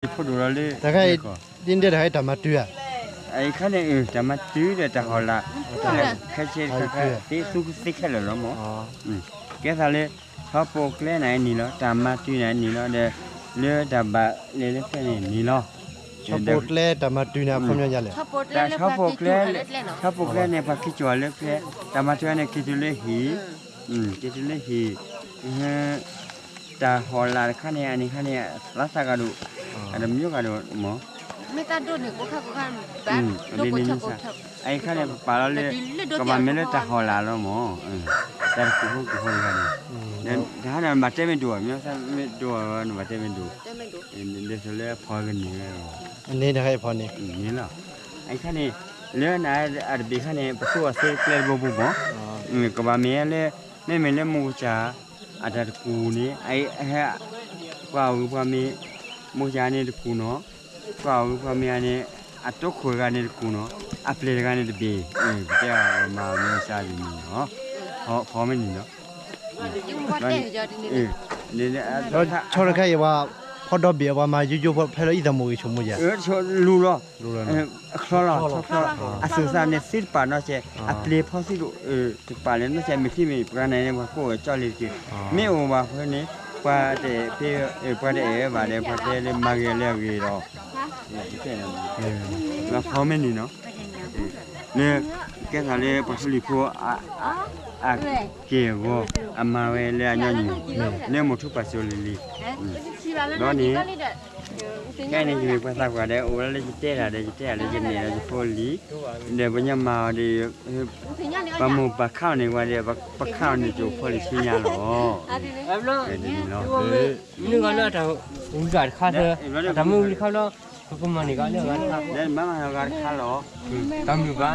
ဖိဒိၣ်လီၤလၢ တၢ်ခါအံၤ ဒ်န့ၣ်တၢ်တခါအံၤ တၢ်မၤတုၤဧါ, အခါန့ၣ် တၢ်မၤတုၤဒီးတၢ်ဟီၣ်လာ် ခဲဆ့တခါခါ သ့သူကသ့ခဲလၢာ်လီၤမး, ကဲသးလၢ ထီဘိကျဲန့ၣ်န့ၣ်လီၤ, တၢ်မၤတုၤန့ၣ်န့ၣ်လီၤ, ဒီးလၢတၢ်ဘၣ်လဲၤလၢကျဲန့ၣ်န့ၣ်လီၤ, ထီဘိကျဲတၢ်မၤတုၤန့ၣ် အခီပညီဒ်လဲၣ်, တၢ်ထီဘိကျဲ ထီဘိကျဲန့ၣ် ပှၤက့ၤစိာ်လၢကျဲ, တၢ်မၤတုၤန့ၣ် က့ၤတုၤလၢဟံၣ်, က့ၤတုၤလၢဟံၣ် တၢ်ဟီၣ်လာ်တခါန့ၣ် အန့ၣ်ခါန့ၣ် သးစၢ်ကဒီး အတမ့ၢ်ကဒီးမး, မ့ၢ်တၢ်ဒိၣ်န့ၣ် ကိးခါကိးခါ ဒ်န့ၣ် အအံၤခါန့ၣ် ပပာ်လီၤလၢ ကဘၣ်မ့ၢ်လၢတၢ်ဟီၣ်လာ်လီၤမး, တၢ်တခါန့ၣ် တၢ်ဟီၣ်လာ်န့ၣ် နဘၣ်တဲမ့ၢ်ဒိၣ်, မ့ၢ်တၢ်မ့ၢ်ဒိၣ် နဘၣ်တဲမ့ၢ်ဒိၣ်, ဒ်သိးလၢအဖီကန့ၢ်ဝဲ အန့ၣ်တခါအံၤဖီန့ၣ် န့ၣ်လီၤ, အအံၤခါန့ၣ် လၢနအတဘ့ၣ်ခါန့ၣ် ပသူအီၤသ့ကျဲတဘိပူၤမး, ကဘၣ်မ့ၢ်လၢ မ့မ့ၢ်လၢမိၢ်ကစၢ် အတၢ်တကူၣ်န့ၣ် ဟဲ ပှၤအီၣ်ဂ့ၤပှၤမ့ၢ် မိၢ်ကစၢ်န့ၣ်တကူၣ်နီၤ, ပှၤအီၣ်ဂ့ၤပှၤမ့ၢ်န့ၣ် အတိခိၣ်တဂၤန့ၣ်တကူၣ်နီၤ, အပျဲၢ်တဂၤန့ၣ်တဘ့ၣ်, ပတဲအီၤမၤမိၢ်ကစၢ်ဒ်န့ၣ်နီၤ, ဖီမ့ၢ်န့ၣ်နီၤ, ဆီတခါအံၤပှၤ ဖီဒီဘ့ၣ်အပှၤမၤယိယိဖိ ဖဲလၢအံသမိၢ်ဂ့ၤဆိမိၢ်ယၤ လူၤလီၤ, အချီလီၤ, အသူၣ်သးန့ၣ်သ့တပာ်နီတစဲး, အပျဲၢ်ဖီသ့တပာ်လၢနီတစဲး, မ့ၢ်ချံမ့ၢ်ပှၤန့ၣ် ပှၤကိးဝဲကၠီလံတက့ၢ်, မ့ၢ်အိၣ်ဘၣ်ဖဲန့ၣ် ပှၤတအဲၣ်ဖဲ ပှၤတအဲၣ်ဘၣ်ဒီး ပှၤတဲလၢမၤဂ့ၤလၢအဂ့ၤဒီး ဖီမ့ၢ်န့ၣ်နီၤ, ကဲသးလၢပှၤထူလံၤဖိ အက့ၢ်အဂီၤ အမၤဝဲလၢအညီနုၢ် လၢမိၢ်ထူပာ်စိၤလံၤလံၤ, ဒီးန့ၣ် ခဲအံၤန့ၣ် ယမ့ၢ်ပှၤသးပှၢ်ဒီး အိၣ်ဝဲဒၣ်လၢယတဲတၢ်ဒီး ယတဲတၢ်လၢယနဲၣ်ဒီးယဖိလံၤ, ဒီးပညါမၤအီၤဒီး ပမိၢ်ပၢ်ခါအီၤန့ၣ်ဝဲဒီး ပခါအီၤန့ၣ် ကၠိဖီလံၤဆူညါလီၤ, လီၤ, မနုၤဂၤလၢအတၢ်ဝံၤဂၤတခါသၢ, အတၢ်မ့ၢ်ဝံၤတခါဘျီ ပကမၤန့ၢ်ဂၤလၢအဂၤတခါ, မၤဂၤတခါလီၤ, တၢ်မုၢ်ဘၣ်,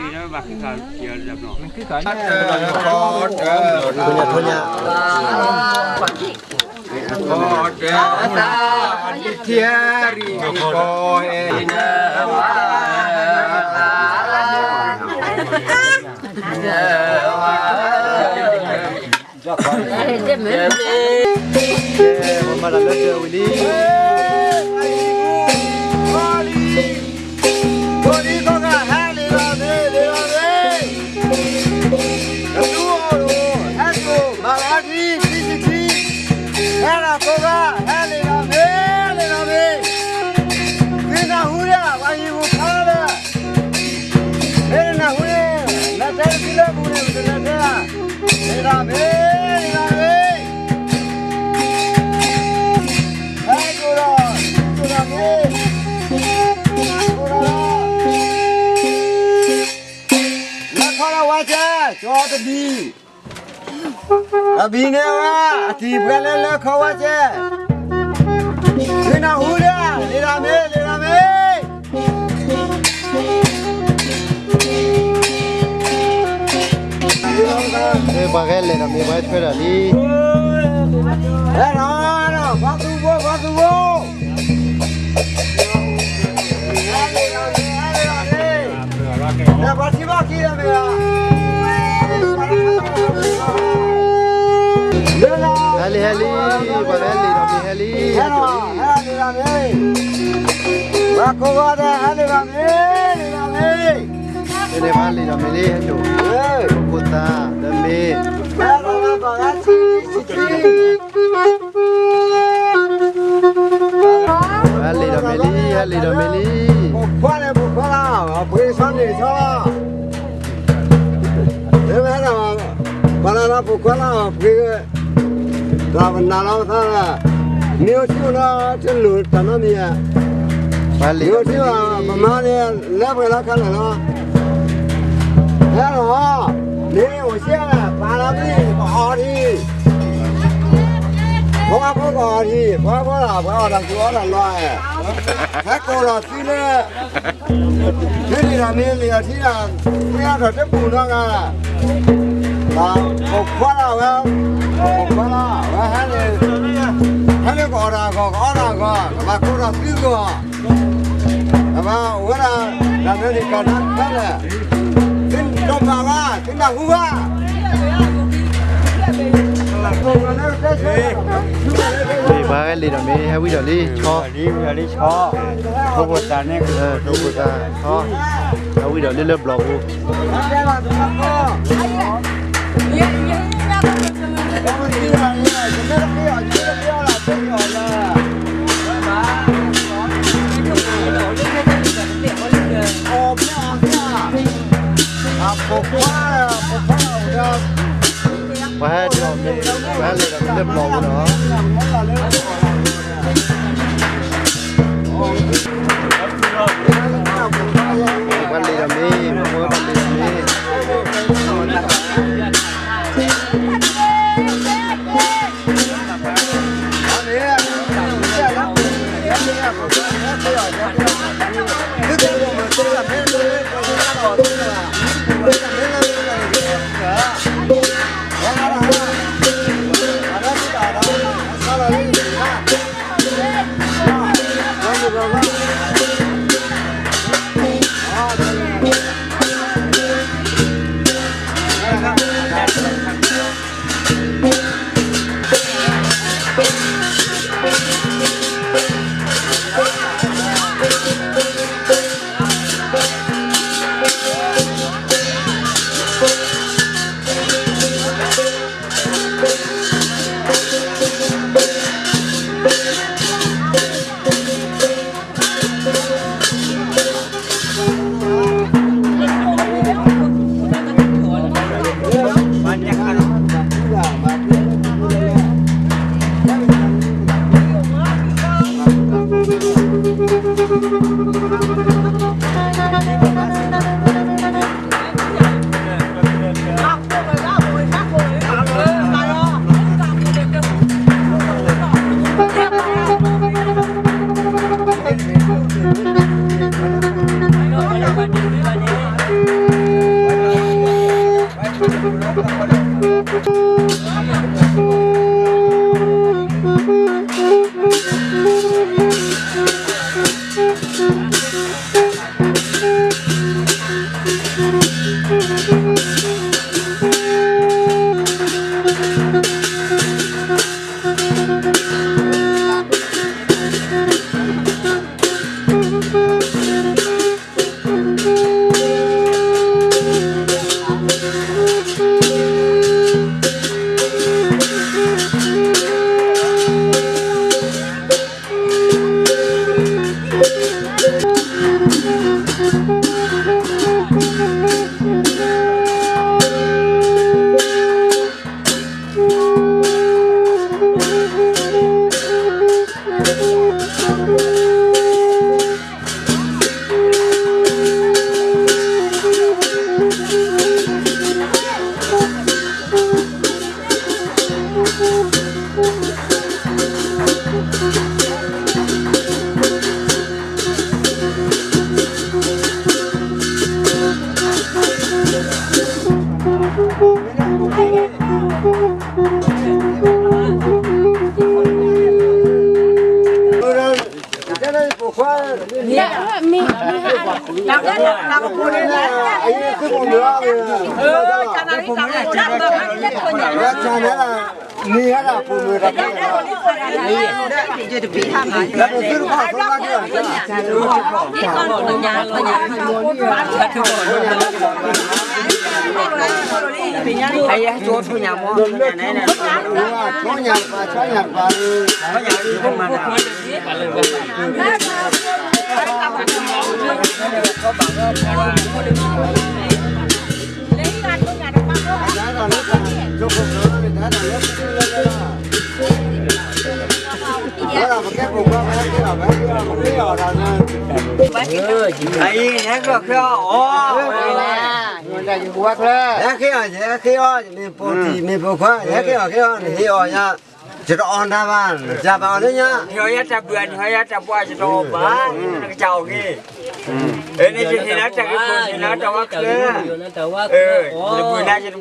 မုၢ်ဘၣ်လံ, အခီၣ်ဒ့သၢလီၤဖျဲးအံၤဒီး ဘၣ်ဃ့ကၤက့ၤအီၤလၢတၢ်ဘျီ, မ့ၢ်ဃ့ကၤလၢ ထိညါ ထိညါ ပမၤတၢ်လၢတၢ်ဝံၤလံ, ဟဲလီၤကိးဂၤ ဟဲလီၤမ့ၢ် လီၤမ့ၢ်, သုနၢ်ဟူလံဧါ ပှၤဟံၣ်ပူၤဖီလၢ်, မ့ၢ်တနၢ်ဟူန့ၣ် နတဲတသ့လၢပူၤန့ၣ် ပတလဲၤတဲဧါ, လံာ်လီၤမ့ၢ် လံာ်လီၤမ့ၢ်, ဟဲကိးဒီး ကိးဒီးမ့ၢ်, ကိးဒီးလီၤ, လၢခီလၢဝါကဲ ကၠီတဘံ အဘံန့ၣ်ဝဲ အတံၤပှဲၤလၢလၢခီဝဲကဲ, သုနၢ်ဟူလံဧါ လံာ်လီၤမ့ၢ် လံာ်လီၤမ့ၢ်, ပှၤဟဲလဲၤဒီးမ့ၢ်ပှၤဟဲထွဲဒီးလံ, ဟဲလီၤ ပှၤသူၣ်ဘိ ပှၤသူၣ်ဘိ ဟဲလံ ဟဲလံ ပှၤဟဲလံာ်ဒီးမ့ၢ်ဟဲလံ, ဟဲလံာ်ဒီးမ့ၢ်, ပှၤကိးဂၤဒဲး ဟဲလံာ်ဒီးမ့ၢ်, လံာ်ဒီးမ့ၢ်, န့ၣ်ပှၤလံာ်ဒီးမ့ၢ်လံ ဟဲစိာ်, ဖိသၣ်ဒီးမ့ၢ် ဟဲလံာ်ဒီးမ့ၢ်လံ ဟဲလံာ်ဒီးမ့ၢ်လံ, ပိာ်ခွါန့ၣ် ပိာ်ခွါလၢ အပှ့ၤဆီန့ၣ်ဆီ, မ့ၢ်ဝဲဒၣ် ပှၤလၢပိာ်ခွါလၢအပှ့ၤ, တၢ်ပနာ်လီၤပသး, မ့ၢ်အိၣ်ထံအိၣ်နီၤ တလိၣ်တၢ်နီတမံၤ, မ့ၢ်အိၣ်ထံအိၣ် ပမၤန့ၣ် လၢပှဲၤလီၤခဲလၢာ်လီၤ, ဟဲလီၤ, မ့ၢ်အိၣ်စ့ၢ် ပာ်လီၤမ့ၢ် ပအီၣ်ထံ ဖိဖိကအီၣ်ထံ, ဖိဖိလၢ ပှၤအီၣ်တၢ်သူၣ်အီၣ်တၢ်လီၤ, ဟဲကိးလီၤသုလၢ သုလံာ်ဒီးမ့ၢ်လံာ်အီၤထံဒီး မ့ၢ်အီၣ်ထီၣ်တပူၤနီတဂၤ, ပိာ်ခွါလၢအဝဲ, ပိာ်ခွါလၢအဝဲဟဲန့ၣ်, ဟဲန့ၣ်ကအီၣ်တၢ်အဂီၢ် ကအီတၢ်အဂီၢ် ကဘၣ်ကိးထီၣ်သုဂီၢ်, ကဘၣ်အိၣ်ဝဲဒၣ် တၢ်မနုၤတၢ်တခါလဲၣ်, သုတဘၣ်ဘၣ် သုနၢ်ဟူဘၣ်, မ့ၢ်ပှၤဟဲလံာ်ဒီးမ့ၢ်ဟဲဝံဒီးလံဆီ, ထိၣ်ဖိသၣ်န့ၣ်, ထိၣ်ဖိသၣ်ဆီ, ဟဲဝံဒီးလၢလၢဘျီၣ်ပူၤ ပှၤဟဲလံာ်ဒီးမ့ၢ်လၢဘျီၣ်ပူၤဒီး, ပှၤလံာ်ဒီးမ့ၢ်, ပှၤလံာ်ဒီးမ့ၢ်. ဟဲဃ့အီၤ, ဟဲဃ့အီၤ, မ့ၢ်ပိာ်တံၢ်မ့ၢ်ပိာ်ခွါ, ဟဲဃ့အီၤဃ့အီၤ, နဟ့ၣ်အီၤယၤ, ယတအီၣ်နၤဘၣ်, ယၤဘၣ်အီၤလၢညါ, ဟ့ၣ်အီၤယၤတၢ်ဘုၣ်, နဟ့ၣ်အီၤယၤတၢ်ပှၢ်, ယတအီၣ်ဘၣ်, နကစၢ်အီၣ်ဂ့ၤ, နဟ့ၣ်နၤတၢ်ဂ့ၤခိၣ်ဟ့ၣ်နၤတၢ်ဝါချၢ, ယတဘုၣ်နၤယတ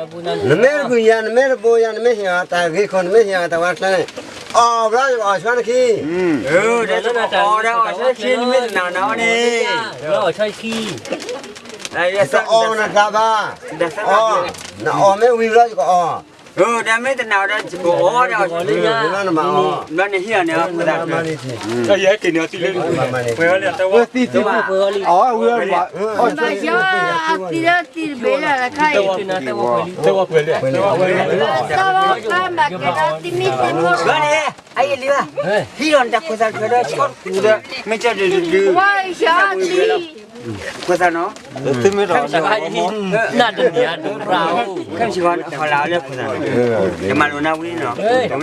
ဘိနၤအီၣ်, နမ့ၢ်တဘုၣ်ယၤ နမ့ၢ်တဘိယၤ နမ့ၢ်ဟ့ၣ်အီၤတၢ်ဂ့ၤခိၣ် နမ့ၢ်ဟ့ၣ်အီၤတၢ်ဝါချၢန့ၣ်, အီၣ်ဘျီယကအီၣ်ဆှါနခံ, အီၣ်ဒီးအီၣ်ဆှါခံ နမ့ၢ်တနာ်နၤအီၤန့ၣ်, အီၣ်နတၢ်ဘၣ်, အီၣ်, နအီၣ်မ့ၢ်ဝံၤဘျီယကအီၣ် တၢ်မ့ၢ်တနာ်ဒီး ကအိၣ်ဒီး ဘျီန့ၣ်ဟံၣ်အီၤန့ၣ် ဖိသၣ် ယဟဲက့ၤန့ၣ်အီၤသံလၢ ပှဲၤဝဲလၢတဝီ သံသံ အသံလၢသံတဘ့ၣ်လၢတခါအံၤ တဝီပှဲၤလၢ တဝီပှဲၤလၢ ဘျီန့ၣ် အယလံဘၣ် ဟံၣ်လီၤနတၢ်ခိၣ်သၣ်ထွဲဒီး ဆီတကူဒီး မ့ၢ်ကၢ်ဒုးဒုး ဖိသၣ်နီၤ နတနံၤအဒိၣ်ရၣ် ခဲမ့ၢ်စ့ၢ်ကီးနဟီၣ်လာ်အီၤလၢဖိသၣ်နီၤ တမၤလိာ်နၢ်ဝံၤနီၤ တမၤ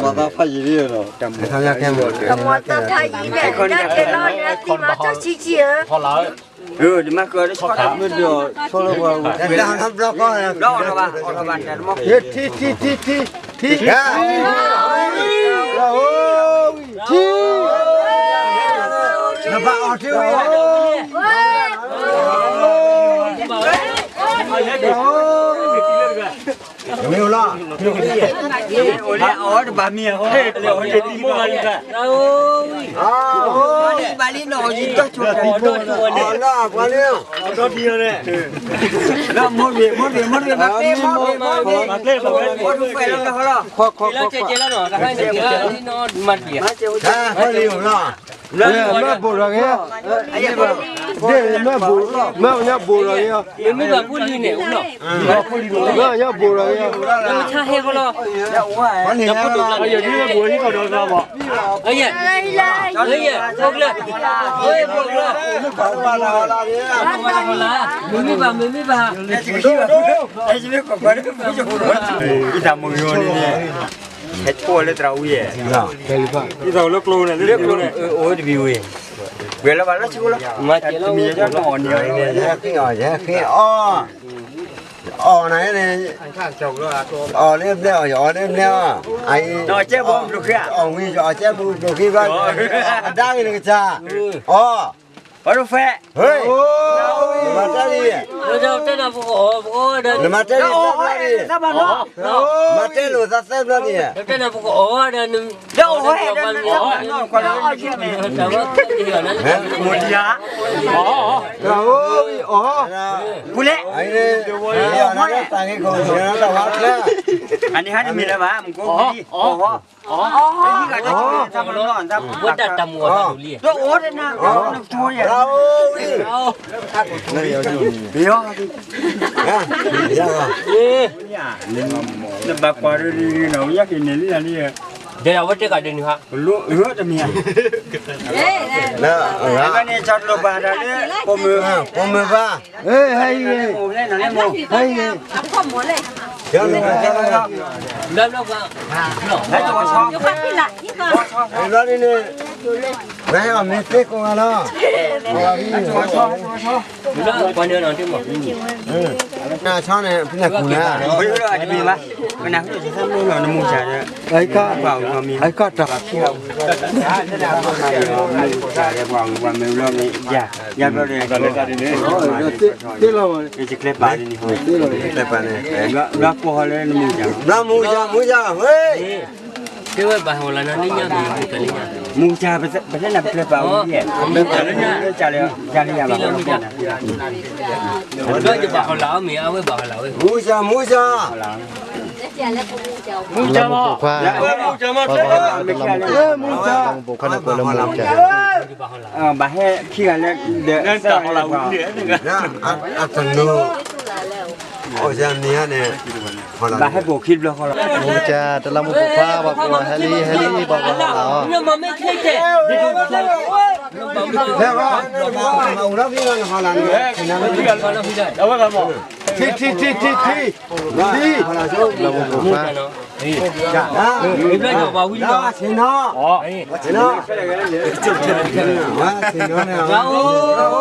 သးဖးယံၤလံနီၤ တမၤသးဖးယံၤလံနီၤ တမၤသးဖးယံၤလံနီၤ တမၤကၢၤလၢဆီတကူဒီး ဘျီအီၤထီၣ်ဘၣ် အီၤထီၣ်ဘၣ် ထံ ထံ ထံ ထံ ထံ ထံ နဘၣ်အီၤထံဝဲ မ့ၢ်လီၤ အီၤတဘၣ်မံၤအီၤ ဘၣ်လံနီၤ ယံၤဒီးဆိ ဒီးမိၢ်ရ့ၣ် မိၢ်ရ့ၣ် မိၢ်ရ့ၣ် ဘၣ်ကျဲ မိၢ်ရ့ၣ် မိၢ်ရ့ၣ် မိၢ်ရ့ၣ် လီၤ မ့ၢ်ဘိၣ်လီၤက့ၤ မ့ၢ်ဘိၣ် မ့ၢ်ညါဘိၣ်လီၤက့ၤ မ့ၢ်ဘိၣ်လီၤက့ၤ မ့ၢ်ဘိၣ်လီၤက့ၤ မ့ၢ်ဘၣ် မ့ၢ်ဘၣ် အံၤတၢ်မုၢ်ယိၤန့ၣ်န့ၣ် ဟဲဆိလၢသရၣ်ဝံၤယဲၢ် လၢကျိန့ၣ် လၢကျိန့ၣ် အိၣ်တဘံၤဝံၤ ဝဲလၢဘၣ်လၢဆိလီၤ တမံၤယဲၢ်နီၣ်အီၤန့ၣ် ယဟဲဃ့အီၤ အီၤနၤန့ၣ် အီၤလၢဘျဲၣ်အီၤ ယအီၤလၢဘျဲၣ်အီၤ အံၤ အီၤဝံၤ ယအီၤကဲပူၤကျိၤဃ့ဘၣ် အဒါဂ့ၤနကစၢ် အီၤ ပှၤဒိၣ်ဖဲ နမၤတဲလံ နမၤတဲလံသၢဘျီန့ၣ် မၤတဲလိာ်သးသၢဘျီန့ၣ် မိၢ်ဒံဧါ ပူၤလဲၣ် တၢ်ဂ့ၢ်ခိၣ် တၢ်ဝါကျဲ အန့ၣ်ဟါတမ့ၢ်လၢၤဘၣ် မူကိး အီၤ ဝဲဒၣ်တၢ်မူအီၤတၢ်ဒိၣ်လံ တအိၣ်ဒၣ်နၤ နဘၣ်ကွၢ်ဒ်နီၤ ယက့ၤန့ၣ်လံလံ ဒ်အဝဲတဲကးဒ်န့ၣ်ဟါ လၢ ဘၣ်န့ၣ် ကၠီတလိၣ်ပာ်တၢ်လၢ ပိာ်မုၣ် ပိာ်မုၣ်ဘၣ် ဟဲအံၤ ဟဲအံၤ ဘျီဒ်န့ၣ် နဟဲအီၤမ့ၢ်သ့ကိးဂၤလီၤ နဆီန့ၣ် ဖဲန့ၣ်ကူၣ်နၤ တမ့ၢ်ဘၣ် နနၢ်ဟူယသးမုၢ်လီၤ နမူစၢ်ဒီး အကတၢၢ် မူစၢ်ဒီး ပှၤမ့ၢ်လီၤမ့ၢ်ယၤ ယၤဘျီဒီး တ့လီၤ ယကျဲပာ်န့ၣ် ကျဲပာ်န့ၣ် ဘျီပိာ်ဟီလၢနမူစၢ် ဘျီမူစၢ် မူစၢ် ဝဲ ကဲဝဲဘၣ်ဟီလာ်နၤလၢညါမ့ၢ် မူစၢ် ပတဲနၤပကျဲပာ်ဝံၤ လၢယၤလၢယၤဘၣ် ဒီးယဘၣ်ဟီလာ်အီၤမ့ၢ် အဝဲဘၣ်ဟီလာ်ဝဲ မူစၢ် မူစၢ် မူစၢ်မး မူစၢ်မး မူစၢ်မး မူစၢ် ဘၣ်ဟဲခံဂၤလၢ ဒီး အတနူ အိၣ်စၢမံၤဟါန့ၣ် ဘၣ်ဟဲပိာ်ခံတဘျီဃီလီၤ မူစၢ် တလးမူပိာ်ခွါ ဘၣ်ကိးဟဲလံ ဟဲလံ ဘၣ်ကိးဟီလာ်အီၤ ထံ ထံ ထံ ထံ ထံ ထံ လၢမူပိာ်ခွါ ဆ့ၣ်နီၤ ဆ့ၣ်နီၤ ဆ့ၣ်နီၤန့ၣ်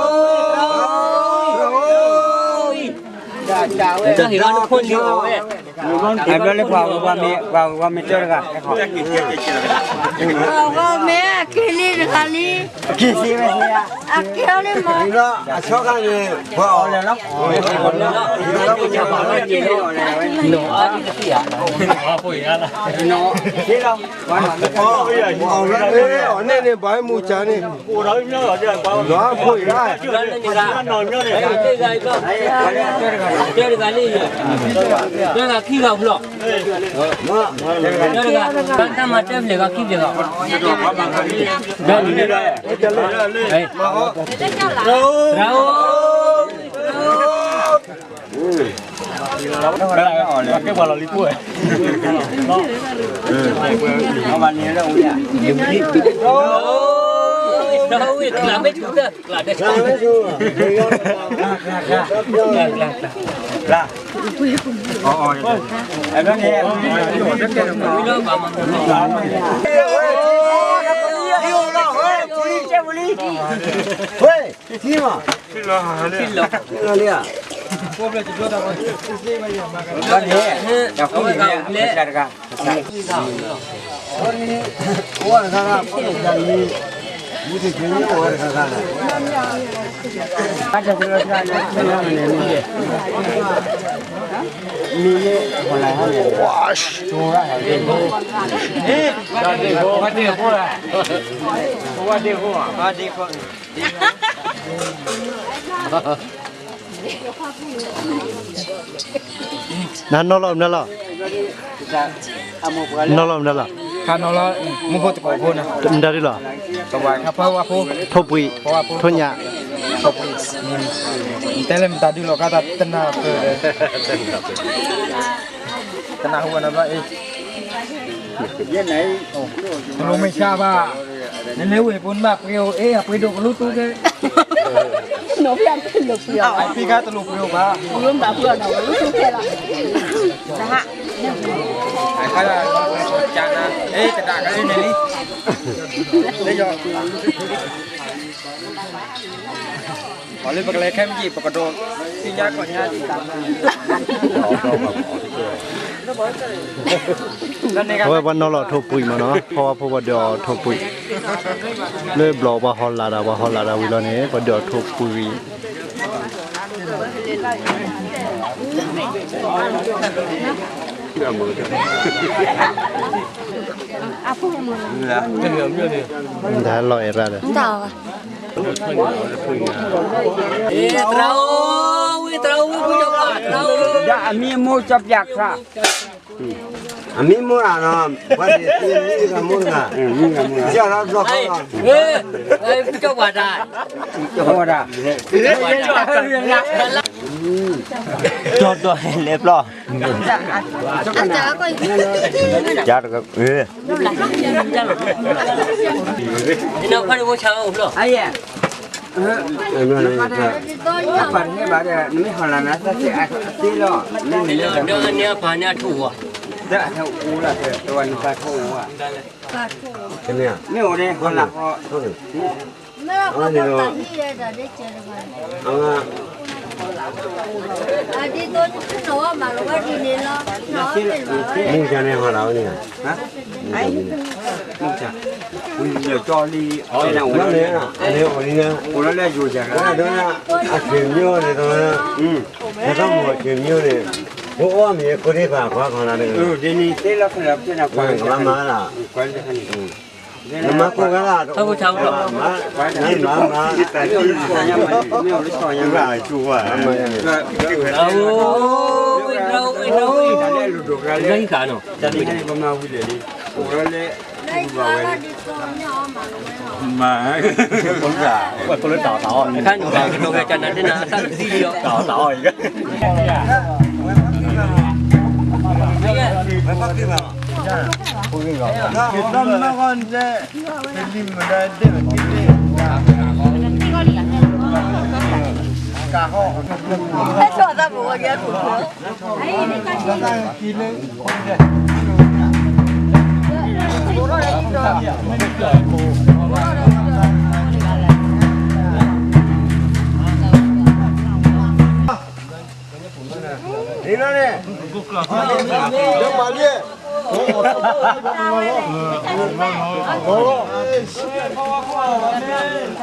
အဘျီလၢပှၤဂီၤမ့ၢ် ပှၤဂီၤမ့ၢ်တၢ်တဂၤ ပှၤဂီၤမ့ၢ်က့ၤလံတဂၤ လံ, အက့ၢ်သ့ဝဲသ့ဧါ, အက့ၢ်အီၤလံမး, အဆီခါန့ၣ် ပှၤအီၣ်လဲၣ်လီၤ, အီၣ်န့ၣ်န့ၣ် ဘၣ်မူစၢ်န့ၣ်, လီၤဖိအံၤလၢ, တဂၤလံ, တဂၤခံဂၤဖျီၣ်, တဂၤ, တၢ်မၤတၢ်ဖျဲးဂၤခံဖျဲးဂၤ, တဂၤ, တဂၤ, ကဲပှၤလီၤလံကိၣ်ဝဲ, အဘၣ်န့ၣ်လၢ, ကျၢၤမ့ၢ်ထူၣ်တၢ်, ကျၢၤ, ကျၢၤ, ကျၢၤ, ကျၢၤ, ဝဲ, ထံမး, ထံလီၤ, ထံလီၤလံဧါ, ဘၣ်န့ၣ်, တၢ်တဂၤ, အိၣ်တဂၤ, အိၣ်တဂၤ, မ့ၢ်, နနီၢ်လီၤမနုၤလီၤ, နီၢ်လီၤမနုၤလီၤ, ခါနီၢ်လီၤ, မူဖိတကိးဖိန့ၣ်, မတၤဒ်လီၤ, ကဝၤခါဖၢဝါဖိ, ထိၣ်ပှံၤ, ထိၣ်ညၣ်, ထိၣ်ပှံၤ, တဲလၢမတၤဒ်လီၤ ခါတၢ်တနၢ်ပၢၢ်ဒီး တနၢ်ဟူဘၣ်နီတဘျီအံၤ, တလိၣ်မ့ၢ်ဆါဘၣ်, နလဲၤဝဲၢ်ဖိနဘၣ်ပှ့ၤအိၣ်အ့ၣ် အပှ့ၤဒိၣ်ကလူတူၢ်ကဲ, ဖံခါတလိၣ်ပှ့ၤအိၣ်ဘၣ်, ကနၤ, အ့ၣ် တဒၣ်ကလၢန့ၣ်လံ, လၢယီၤ ပှၤလၢပကလဲၤခဲမ့ၢ်က့ၤ ပကဒိးသ့ၣ်ညါကီၢ်ညါဒံး, အဝဲပှၤနီၢ်လီၤထိၣ်ပှံၤမးနီၤ, ဖီဝါဖိပှၤဒုးအီၤထိၣ်ပှံၤ, လၢဘျီပှၤဟီၣ်လာ်တၢ် ပှၤဟီၣ်လာ်တၢ်ဝံၤလီၤန့ၣ် ပှၤဒုးအီၤထိၣ်ပှံၤ, တၢ်လီၤအဲၣ်ရၣ်ဒီး သရၣ်ဧိၤ, ဝံသရၣ်ဧိၤ, ဝံသရၣ်ဧိၤ, အမံၤမိၢ်ကၠီပၠးခရၣ်, အမံၤမိၢ်ဧါနီၤ, ပှၤသ့ၣ်သ့ၣ်မံၤတဂၤမိၢ်တဂၤ, ယၢ်လီၤဘျီဃီလီၤ, ကၠီပှၤတၢ်, ကၠီပှၤတၢ်, ဒီးဒီးဟဲလဲၤဘျီ ကၢ်တက့ၢ်, နမ့ၢ်ဟီၣ်လာ်နသ့လီၤ, နဖးန့ၢ်အထူၣ်ဝဲ, မ့ၢ်အိၣ်န့ၣ် ဟီၣ်လာ်ဃီ, အဝဲန့ၣ်ဒီး မုၢ်ဆါန့ၣ်ဟီၣ်လာ်ဝဲန့ၣ်ဧါ, မုၢ်ဆါ, ဝံၤလၢကၠီလံ, အန့ၣ်အိၣ်လၢန့ၣ်, အိၣ်လၢလၢယိၤယၤ, အဆွေမျိုးန့ၣ်, ဟဲထီၣ်မိၢ်ဆွေမျိုးန့ၣ်, ဖိအိၣ်မ့ၢ်ကိးဒံးဖးခွါခီလာ်တဂ့ၤ, ဒ်န့ၣ်သ့လီၤဖဲလီၤဖဲန့ၣ်, ကွၢ်လၢန့ၣ်, ကွၢ်လၢန့ၣ် နမၤကိၢ်ဂၤလၢ်, နမၤ, နမၤ, မ့ၢ်အိၣ်လၢစီၤညါမး, မ့ၢ်အိၣ်လၢစီၤညါမး, တၢ်န့ၣ်ပမၤဝံၤလဲၣ်လံ, အိၣ်လၢလဲၣ်, မၤ, ဝဲဖိလၢတၢ်အီၣ်တၢ်အီၣ်, တၢ်အီၣ်တၢ်အီၣ်, ဝဲဖးက့ၤဘၣ်, ဝဲဖးက့ၤဘၣ်, အီၣ်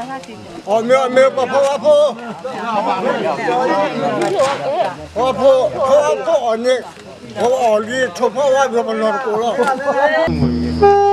မ့ၤအီၣ်မ့ၤ ပှၤဖီဝါဖိ, ဖီဝါဖိအီၣ်န့ၣ်, ပအီၣ်လံထိၣ်ဖီဝါဒီးပလီၢ်တကိးလီၤ.